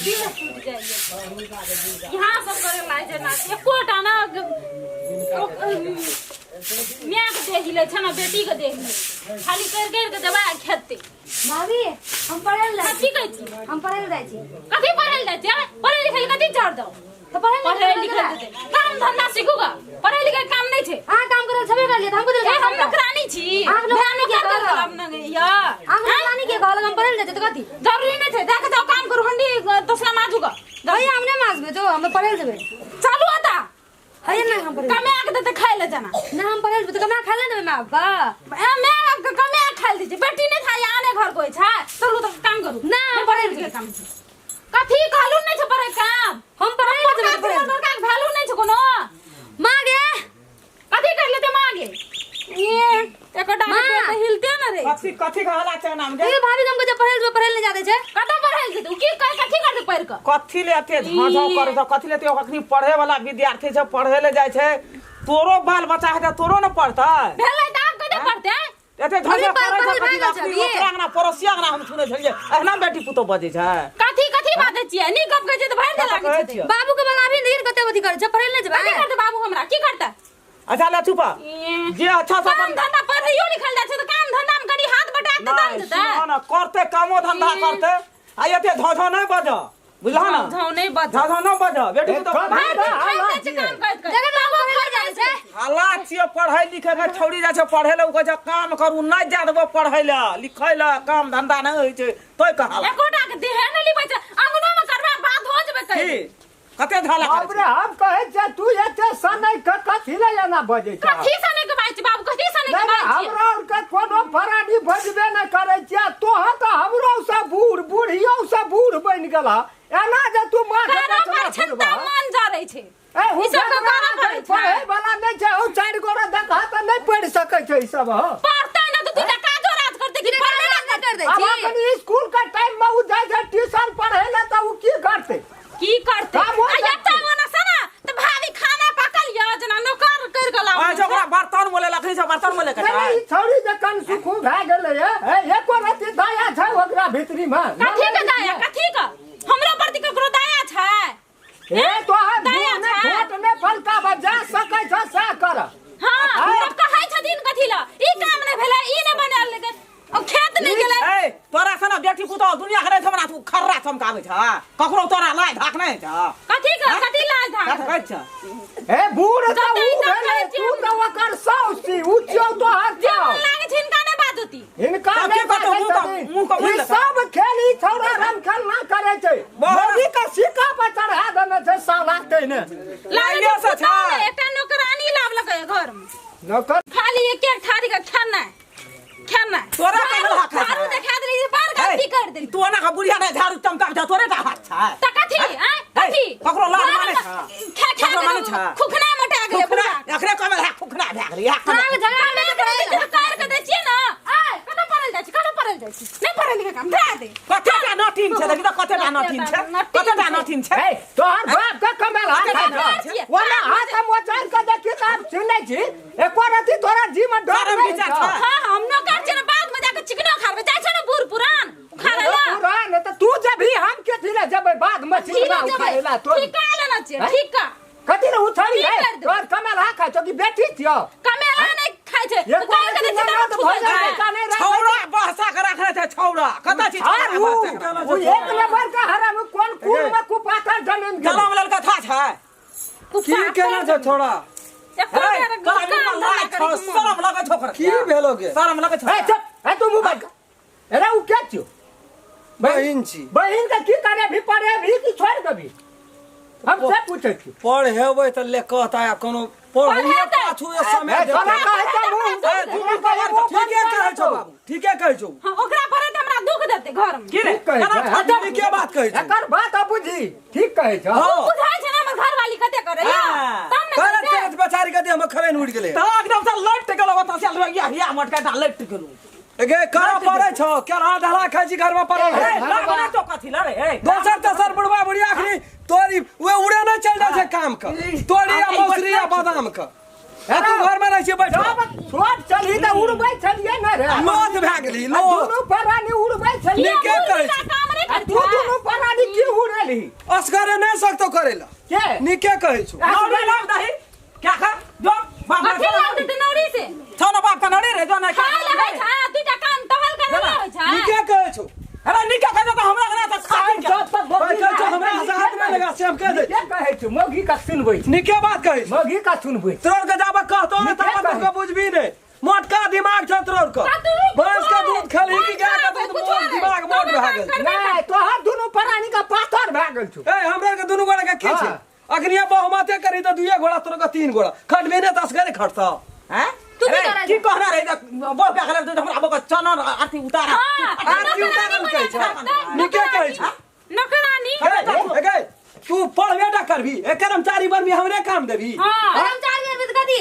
दिल टूट जाइए यहाँ सब करे लाए छै ना एकोटा ना माय के देह हिले छै ना बेटी के देह हिले खाली कर कर के दबाई खेते। भाभी, हम पढ़े ले। कथी कहै छी? हम पढ़े ले जाइ छी। कथी पढ़े ले जाइ छी? पढ़े लिखे ले कथी छोड़ दो? तो पढ़े पढ़े लिखे ले जेतै, काम धंधा सीखूगा। पढ़े लिखे काम नहीं छै। अहाँ काम करल छबे करलियै तऽ हम कथी ए, हम नौकरानी छी। अहाँ नौकरानी के नौकर कहलक? करब न या। अहाँ नौकरानी के कहलक? हम पढ़े ले जाइ छी तऽ कथी जरूरी नहीं छै, जाके जाओ काम करू, हंडी तसला माजूगा। भैया, हम नहि माजबै, जो हम पढ़े ले जेबै। चालू होता। हैया नहि, हम पढ़े कमे आके देते खाइ ले जाना। ना, हम पढ़े ले जेबै तऽ कमा खाइ ले देबै माय बाप? ए, मैं कमे आके खाइ ले दै छै, बेटी नहि खाइ, आने घर कोइ छै। चलू तऽ काम करू। ना, हम पढ़े ले काम छै। कथी कहलू नहि छै पढ़े काम? हम पढ़े ले जेबै तऽ पढ़े ले। बड़का वैल्यू नहि छै कोनो। माँ गे। कथी कर लेते माँ गे? ये एकोटा माँ। के हिलते न रे। कथी कथी के हल्ला छै नाम गे? ए भाभी, हमको जब पढ़े ले जेबै, पढ़े ले जाते छै। कतऽ पढ़े ले जेतै? उ की कर कथी करतै पढ़ि कऽ? कथी ले एते झाँ झाँ करै छौ? कथी ले एते? अखनी पढ़े वाला विद्यार्थी छै, पढ़े ले जाइ छै। तोरो बाल बच्चा हेतै, तोरो ने पढ़तै। भेलै तऽ आब कते पढ़तै? एते झंझट अभी करै छै पढ़ल कथी भए ले? गेल छै अखनी अभी। ओकरा अंगना, पड़ोसिया अंगना हम सुनै छलियै, एहना बेटी पुतोह बजै छै। कथी कथी बाजै छियै? नीक गप कहै छियै तऽ भरि दे कतऽ लागै कहै छै। छियै? बाबू के बोलाबी ने, कते अथी करै छै, पढ़े ले जेबै। कथी करतै बाबू हमरा? की करतै? अच्छा ले चुप जे अच्छा से काम अपन धंधा पढ़ैयो लिखल जाइ छै तऽ काम धंधा मे कनि हाथ बटा के दम नहि देतै। सुनह ने, करतै कामो धंधा करतै। आ एते झझ नहि बज, बुझलह ने? झौ नहि बज। झझ नहि बज, बेटी पुतोह। भरि दिन खाइ जाइ छै काम करैत करैत। जगह बाबू पढ़े ले जाइ छै। हल्ला छियै। पढ़ै लिखै के छौड़ी जाइ छै पढ़ै लए, ओ कहै छै काम करू, नहि जा देबो पढ़ै लए लिखै लए, काम धंधा नहि होइ छै तोय के हल्ला। एकोटा के देहे नहि लिबै छै। अंगनो मे करबा बात हो जेबै की कहि। कते झाला करै बाप रे, हम कहै छियै तू एते सनै के कथी ले एना बजै छ? कथी सने के बाजै छी बाबू? कथी सने के नहि नहि, बाजै छी? हमरा आरके कोनो फरानी बजबे नहि करै छियै। तोहर तऽ हमरो से बूढ़, बूढ़ियो से बूढ़ बनि गेलह। एना जे तू माथ करऽ पर पर छै चढ़बह। तऽ मन जरै छै। ए, ई सब के करऽ पड़ै छै। पढ़ै वाला नहि छै। ओ चारि गोरा देखा तऽ नहि पढ़ि सकै छै ई सब। हँ, पढ़तै ने तऽ दूटा काजो राज करतै कि पढ़बे पढ़े नहि कर दै आब छी। अखन स्कूल के टाइम में ओ जाइ छै ट्यूशन पढ़ै लए तऽ ओ की करतै? की करतै? काम हो आ जातै। एतऽ ओना से ने तऽ भाभी खाना पकल यऽ जेना नौकर करि कऽ लाबै। अच्छा, ओकरा बर्तन मोले लखनी छै, बर्तन मोले के नहि नहि, ई छौड़ी जे कन सुखू भए गेलै हे, हे, एको रत्ती दया छै ओकरा भीतरी में? कथी के दया? कथी के? हमरो प्रति ककरो दया छै? हे, तोहर दया मुँह नहि छै। ठोट नहि फलकाबऽ, जा सकै छ सएह कर। हाँ, तब कहै छथिन कथी लए ई काम नहि भेलै, ई नहि बनायल गेलै, ओ खेत नहि गेलै। ए, तोरा से ना बेटी पुतोह दुनिया के नहि छै, हमरा तू खर्रा चमकाबै छ। ककरो तोरा लाज धाक नहि छ? कथी के कथी लाज धाक? कथी कहै छ? हे, बूढ़ तऽ जतऽ ऊ ई सब भेलै, कहै छियै। तू तऽ ओकर साउस छी, ऊ छियौ तोहर जे मन साउस। लागै छै हिनका नहि बाजती। हिनका तब नहि की करतौ? बाजै मुँह कऽ- छथिन। मुँह कऽ ई मुड़ि लेतौ। सब खेल ई छौड़ा राम खेलना करै छै। बहुत- मौगी के सिक्का पर चढ़ा देने छै साला तैने। लागै लाइयो छै से पुतौह छै। एकटा नौकरानी लाबलकै घर मे। नौकर। खाली एक एक थारी के खेनाइ खेनाइ। तोरा कहाँ हाथ छै? झाड़ू देखा देली जे बड़ गलती कर देली। तू ओना के बुढ़िया नहि झाड़ू चमका छौ, तोरे टा हाथ छै। तऽ कथी आँय? कथी? ककरो लाज मानै छै? खा खा ककरो मानै छै? खुखना मोटा गेलै खुखना बुढ़ा। एकरे कहबै है, खुखना भए गेलै इएह कहबै। अहाँके झगड़ा कमे नहि करै करै। छै, कर के दै छियै ने। आँय, कतऽ पड़ल जाइ छी? कतऽ पड़ल जाइ छी? नहि पढ़ल लिखल काम धरा दे। कतेटा नटीन छै देखी तऽ, कतेटा नटीन छै, कतेटा नटीन छै। हे, तोहर बाप के कमेल हाथ कतेटा है नटीन छै? ओना हाथ हम ओचार के देखी तऽ हम सुनै छी एको रति तोरा जी में डर शरम नहीं विचार छौ। छै। हाँ, हम नौकर छियै ने, बाद में जाके चिकनो खाबे जाइ छै ने बूढ़ पुरान उखाड़े ला। पुरान तऽ तू जबही, हम केथी ले जेबै बाद में चिकना उखाड़े ला तो? ठीका लेना छियै। हैं? ठीका। कथी रे उछाड़ी की है? कर देबै? तोहर कमेल हाथ खाइ छौ कि बेटी छियौ? कमेला नहि खाइ छै एको तऽ कर के दै छियै रति तऽ ननद छुबै भऽ छै। जाइ छै, नहि रहै। छौड़ा बहसा के रखने छै छौड़ा, कतऽ छी छौड़ा आर के ऊ बहसा के? ऊ एक नंबर के हराम, कोन कुल में कुपातर जमीन गेलै। जलम ललका था छै। की केना छै छोड़ा? एको हे, बेर तोरा काम मुँह धंधा लाज करै छौ? के मोन। शरम लगै छौ ओकरा? की भेलो गे? शरम लगै छौ? हे चुप, हे तू मुंह बंद कर। अरे ऊ के छियौ? बहिन छी। बहिन के की करे भी, पढ़े भी कि छोड़ देबी, हम से पूछै छी। पढ़ेबै तऽ ले कहता आ कोनो पढ़ैये पढ़ेतै। पाछू ए समय हे, देतै। तोरा कहै छौ मुँह, ए, तोरा कहै मुँह बंद ठीके कहै छौ कर। बाबू, ठीके कहै छौ। हाँ, ओकरा पड़े तऽ हमरा दुख देतै घर में। की रे? ठीक कहै केना छै। छौ? ठीके बात कहै छौ। एकर बात अब बुझी, ठीक कहै छौ। हँ। बुझाइ छै ने हमर घरवाली कते करे हाँ। तब ने करत करतै। करत बेचारी के देह में खरेन उड़ि गेलै। तऽ एकदम से लटि गेलौ ओतऽ से, हिया हिया मटका टा लटि गेलौ। गे करऽ पड़ै छौ, केला धला खाइ छी, घरमे पड़ल हे, है। लाज नहि छौ कथी लए रे? हे, दोसर तेसर बुढ़बा बुढ़िया अखनी तोरी वे उड़े नहि चलि जाइ छै काम के, तोरी आ मौसरी आ बादाम के, आ तू घर में रहै छियै बैठल। जब छोट छलही तऽ उड़बै छलियै ने रे? लोथ भए गेली आ लोथ। दुनू प्राणी उड़बै छलियै। नीके कहै छी। काम नहि आ करतै। तू दुनू प्राणी की उड़ेलही? गेली असगरे नहीं सकतो करेला के निके कहै छु नौरी लाव दही क्या खा जो बाप कथी लाग देते नौरी से छौ ना बाप का नौरी रे जो ना खाय ले होइ छै दुटा कान टहल कर ना। होइ छै निके कहै छु अरे निके कहै तो हमरा ना तो खा जब तक कहै छौ हमरा से हाथ में लगा से हम कह दे के कहै छु मौगी का सुनबै छी निके बात कहै छु मौगी का सुनबै तोर के जाबे कहतो ने निके तब कहै। तोर बुझबी ने मोटका दिमाग छ तोर के ता तू भैंस के दूध खलही कि गाय के दूध कुछो मोट नहीं। दिमाग मोट भए गेल करबे नहीं तोहर दुनू प्राणी का पाथर भए गेल छु ए हमरा के दुनू गोड़ा के की छै हाँ। अखनिया बहुमते करी त दुइये घोड़ा तोर के तीन घोड़ा खटबी ने त असगरे खटता हैं तू भी अरे, करा की कहना रे बो क्या करे तो हमरा बो के चनन आरती उतारा हां आरती उतारल कहै छै निके कहै छै नौकरानी ए गई तू पढ़बे टा करबी ए कर्मचारी बनबी हमरे काम देबी हां कर्मचारी में तो कथी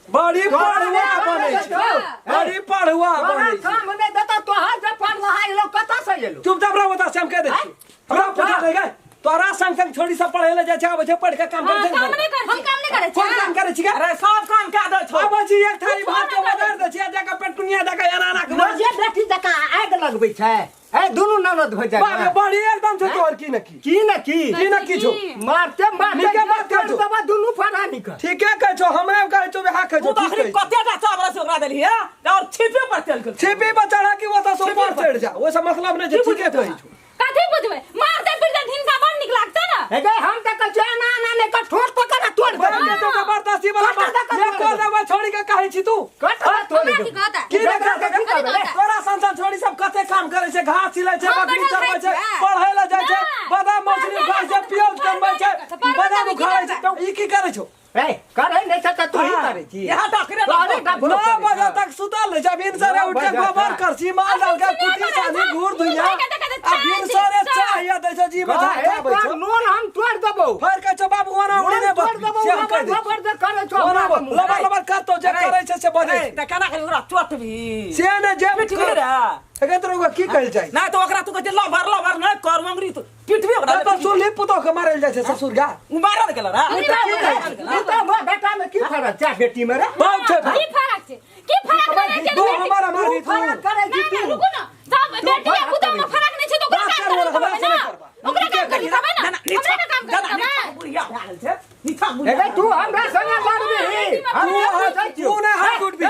बड़ी पढ़ुआ बनै छै बड़ी पढ़ुआ तोरा बनै छै काम नहि देता तोहर जे पढ़ रहा एलो कतऽ से एलो चुपचाप रह बता से हम कह दै छी हमरा पूछा नहीं गए तोरा संग संग छोड़ी सब पढ़े ले जाइ छै आबै छै पढ़ के काम हां करै छै काम नहीं कर हम काम नहीं करै कोन छियै काम करै छी गे अरे सब काम कए दै छौ आबै छी एक थारी भात के बजार दै छी आ जाके पेटकुनिया दऽ के एना एना के जे बेटी जकाँ आगि लगबै छै ए दुनू ननद भऽ बाप रे जाइ बड़ी एकदम छै तोहर की न की की न की की न की छौ मारते मारते नीके बात कहै छौ। देबा दुनू प्राणी के ठीके कहै छौ हमरे कहै छौ बिहा कहै तू छौ तो ठीक अखनी कहै छौ। कते टा चावल से ओकरा देलही है और छिपे पर चल गेल छिपी पर चढ़ा कि ओतऽ से ऊपर चढ़ि जा ओहिसँ मतलब नहि छै ठीके कहै छौ कथी बुझबै मारते पीटते हिनका बड़ नीक लागतै ना हे गे हम तऽ कहै छियै एना एना नहि कर ठोस पकड़ आ तोड़ दे बड़ा के तो जबरदस्ती वाला कट बात दे, कट ये दे। को देबै छोड़ी के कहै छी तू कट दे, तोड़ हमरा दे की कहता की ने कथी कहै कहबै रे? तोरा सन सन छोड़ी सब कते काम करै छै घास छिलै छै हम बकरी बैठल चरबै खाइ छै छियै। पढ़ै लए जाइ छै ना। बादाम मौसरी उखाड़ै छै प्याज कमबै छै पढ़बै बादाम लए उखाड़ै की छै ई की करै छौ ए करै नहि छै तऽ तू ही करै छी यहाँ तो अखने तोहरे टा 9 बजे तक सुतल रहै छै भिनसरे नौ उठ के बजे गोबर तक। करसी माल डाल के कुटी सानी घूर धुइया आ भिनसरे चाह या दै छै जी बजा हे, खाबै तोहर छौ नोन हम तोड़ देबौ फेर कहै छौ बाबू ओना उड़ी नोन नहि तोड़ बजबी देबौ से हम कहि लबर दै लबर जे करै छौ ओना हमरा मुँह। लबर लबर करतौ जे करै छै से बजै छै त केना करी ओकरा चोट भी से ने जे पिटबी रे एखन तोरा ओकरा की कहल जाइ नहीं तो ओकरा तू कहै छै लबर लबर नहीं कर मंगरी तू पिटबी ओकरा तऽ सुनली पुतोह के मारल जाइ छै ससुर गा उ मारल गेल रे ई तऽ ई तऽ हमर बेटा में की फरक छै बेटी में रे बहुत छै की फरक छै की फरक रहै छै दू हमारा मारबी तू फरक करै छी ना ना तू रुकू ना जब बेटी आ पुतोह में फरक नहीं छै तो ओकरा बात काम करू, करे हमरा से कहबै नहि ना करबा। ओकरा काम करे कहबै ना ना हमरा का काम करे कहबै बुढ़िया भए गेल छै नीचा हे बुढ़िया गे, तू हमरा संगे लड़बिही तू हाथ तू ने हाथ उठबी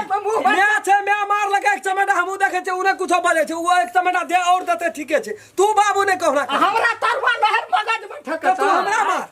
मैं छै मैं मार लगा एक चमेटा हमहू देखै छै उने कुछो बजै छै ओ एक चमेटा दे और देते ठीके छै तू बाबू ने कहना हमरा तरवा लहर मगज में ठकत तू हमरा मार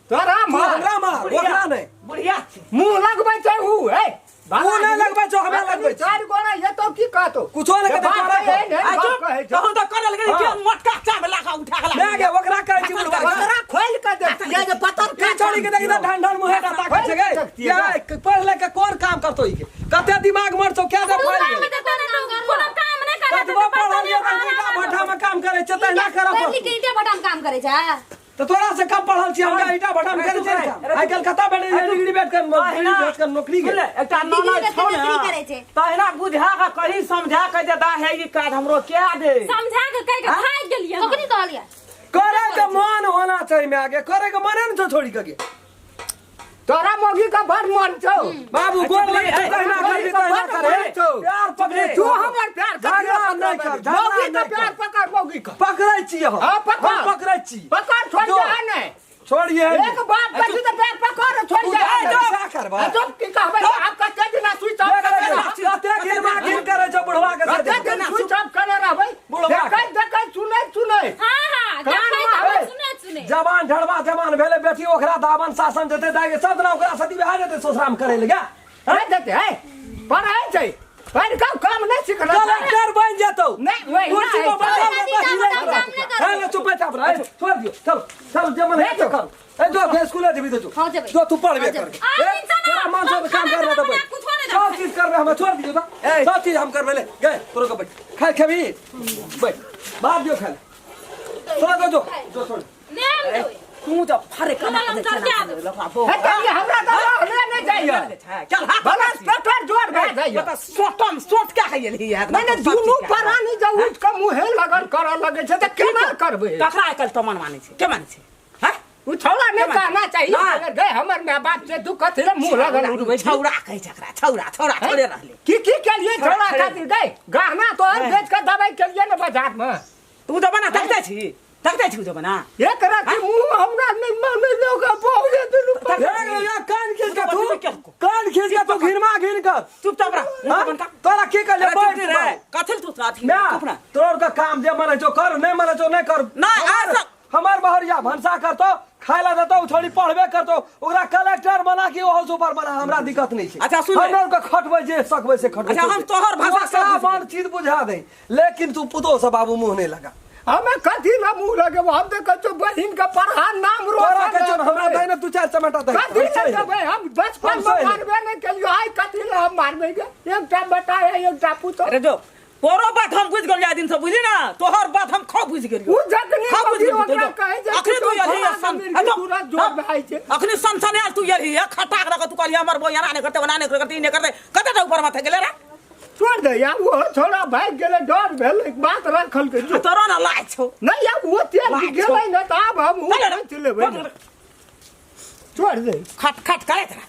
तोरा तू मार हमरा मार ओकरा नहि बुढ़िया छै मुंह लगबै छै ऊ हे ऊ नहि लगबै छौ, हमरा लगबै छै। चारि गोरा ये तो की कहतो कुछो नहि कहतौ, बाप तोरा रे, एहन आ बाप चुप कहै छौ। तहन तऽ करल गेल के मोटका चावल ला के उठा के मैं गे ओकरा कहै छी बुढ़वा के। ओकरा खोलि के देखतियै जे पतर ई छोड़ी के देखी तऽ ढन ढन मुँहे टा ताकै छै गे सकतियै या पढ़ ले के कोन काम करतो ई के कते दिमाग मर छौ क्या दे पढ़ काम गेल तऽ कोनो काम नहि करे कतबो पढ़ल ये तऽ ईटा भट्ठा में काम करै छै तहिना करऽ पढ़ लिख पड़तौ के ईंटे भट्ठा में काम करै छै तऽ तोरा से कम पढ़ल छी हमरा ईटा भट्ठा में करै छै ने काम। आइ काल्हि कतऽ भेटै छै डिग्री बैठ के डिग्री बैठ के नौकरी के सुन ले, एकटा डिग्री ननद बैठ के छौ ने नौकरी करै छै। तहिना बुझा के कही समझा के जे दा है ई काज हमरो क्या दे समझा के कह के भाग गेलियै हम। कखनी कहलियै करे के मन होना चाहिए मैं आगे करे के मने न छौ छोड़ी के गे तोरा मौगी का बड़ मन छौ बाबू गोर लगे छौ, तहिना करबी तहिना करे प्यार पकड़े तू हमर प्यार झगड़ा नहि कर झगड़ा मौगी का नहि प्यार कर पकड़ मौगी का पकड़ै छी हम हाँ, पकड़। हम पकड़ै छी पकड़ छोड़ जो। जा नहीं छोड़िए एक बाप का जी तो प्यार पकड़ छोड़ तू जा जा, जा, जा करबा। चुप की कहबै आप कते दिना स्विच ऑफ करे कते घिन घिन करै छौ बुढ़वा के से कते दिन स्विच ऑफ करे रहबै बुढ़वा के। देखै देखै सुनै सुनै हां हां कान देखै में तऽ आबै। सुने सुने जवान ढड़वा जवान भेले बेटी ओकरा दामन शासन देते दाइ सब दिना ओकरा सती बिहार जेते ससुराम करे लगे नहीं देते है पढ़ै छै पढ़ के काम नहीं सिखल कलेक्टर बन जेतौ नहीं, वही कुर्सी नहीं। पर बैठल दादी, रहतौ, दादी, हिलैत काम रहतौ। नहि करबै। हे ले चुपे चाप रह छोड़ दियो चल चल जे मन है नहीं कर ए जो के स्कूल जेबी तो हाँ, जेबै। जो तू पढ़बे हाँ, कर जेबै। आ, इंसान तोरा मन से काम खाना करबे बना, तऽ कुछो नहि सब चीज करबे हम छोड़ दियो तो सब चीज हम करबे ले गए तोरो के बैठ खा खेबी बैठ बाप दियो खा ले तोरा के जो जो छोड़ नेम दो तू तो फरे कना हम दे कर छै दे। लोकरा बो हे कहिए हमरा तो रहले नहीं जाइए चल हाथ भला पेटर जोर भए जाइए बता सोटम सोट क्या कहिए यार नहीं नहीं दुनू प्राणी जब उठ के मुँहे लगन करऽ लगै छै तऽ केना करबै ककरा आइ काल्हि तो मन मानै छै के मानै छै हैं उ छौड़ा नहीं कहना चाहिए ना। अगर गए हमर माय बाप से दुख कथी रे मुँह लगन छौड़ा कहै छै एकरा छौड़ा छौड़ा छोड़े रहले की की केलिए छौड़ा छोड़े। खातिर गए गहना तो हम बेच के दवाई केलिए ने बाजार में तू जमाना तकते छी तकते छु जमाना एक राति मुंह हमरा नहीं माने लोग बहु दुनू पर कान खींच के तू कान खींच के तू घिरमा घिर कर चुपचाप रह हाँ? तोरा की कहले अरे चुप बैठ रे कथी तू अथी ना चुप ना तोर का काम जे मन छौ कर नहीं मन छौ नहीं कर ना, हमार- ऐसा- हमार बहरिया भनसा करतो खाय ला देतो छोड़ी पढ़बे करतो ओकरा कलेक्टर बना कि ओहो सुपर बना हमरा दिक्कत नहीं छै अच्छा, सुन ले। हमरा के खटबै जे सकबै से खटबै अच्छा, हम तोहर भाषा सब बुझि मन चीज बुझा दे लेकिन तू पुतो से बाबू मुंह नहीं लगा हमें कथी ला मुंह लगे हम देखै छौ बहिन के पढ़ा नाम तोरा रोशन के चल हमरा दे ने तू चार चमेटा दे कथी ला देबै हम बचपन हम में सही। मारबे नहीं केलियो आइ कथी ला हम मारबै गे एकटा बेटा है एकटा पुतोह अरे जो तोरो बात हम बुझि गेलियो दिन से बुझली ना तोहर बात हम खूब बुझि गेलियो उ जखनी खूब बुझि कभी गेलियो ओकरा कहै छै अखनी तू यही सन तुरंत जोर भए छै अखनी सनसने तू यही खटाक रख तू कहलियै हमर बो एना नहि करते ओना नहि करते ई नहि करते कते टा ऊपर माथे गेलै रे छोड़ दे यार वो छोड़ा भागि गेलै डर भेलै बात रखल के आ तोरो ना लाज छौ नहीं यार वो तेल लाज छौ। गेलै ना तऽ आब हम चल रे। नहीं लेबै ने। छोड़ दे खट खट करैत रह।